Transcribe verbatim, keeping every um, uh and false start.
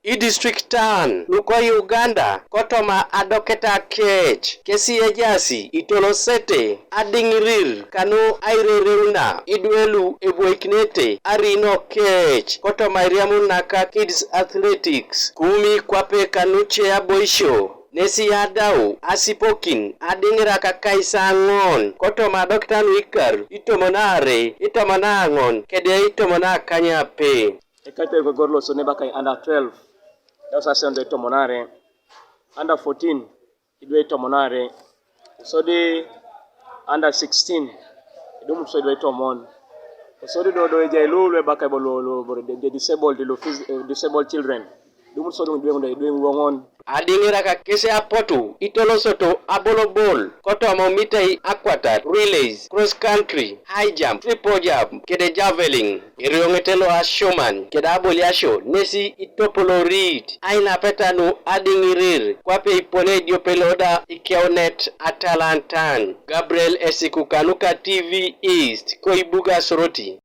Idistriktan luko Uganda kotoma adoketa kec kesi ejasi itolosete adiŋirir kanu airereuna idwe lu ebwoikinete arino kec kotoma airiamun naka Kids Athletics kumi kwape kanuce aboisio nesi adau asipokin adiŋirak akaisaŋon kotoma adoketa nuikar itomon aare itomon aŋon kede itomon akanyape. Ekater gogor loso ne bakai under twelve, dau sasio do itomon are, under fourteen, idwe itomon are, sodi under sixteen, idumut so idwe itomon, sodi do do ejai lu lu ebakai bo lu lu bo de disabled lu phys- eh, disabled children, idumut so do idwe idwe woŋon. Adiŋirak kesi apotu itolosoto abolobol kotoma omitai akwatat, relays, cross country, high jump, triple jump kede javelin. Erioŋete lo asioman keda aboliasio nesi itopolorit ainapeta nu adiŋirir kwape ipone ediope loda ikeunet atalantan. Gabriel Esiku kanuka T V East koibuga Soroti.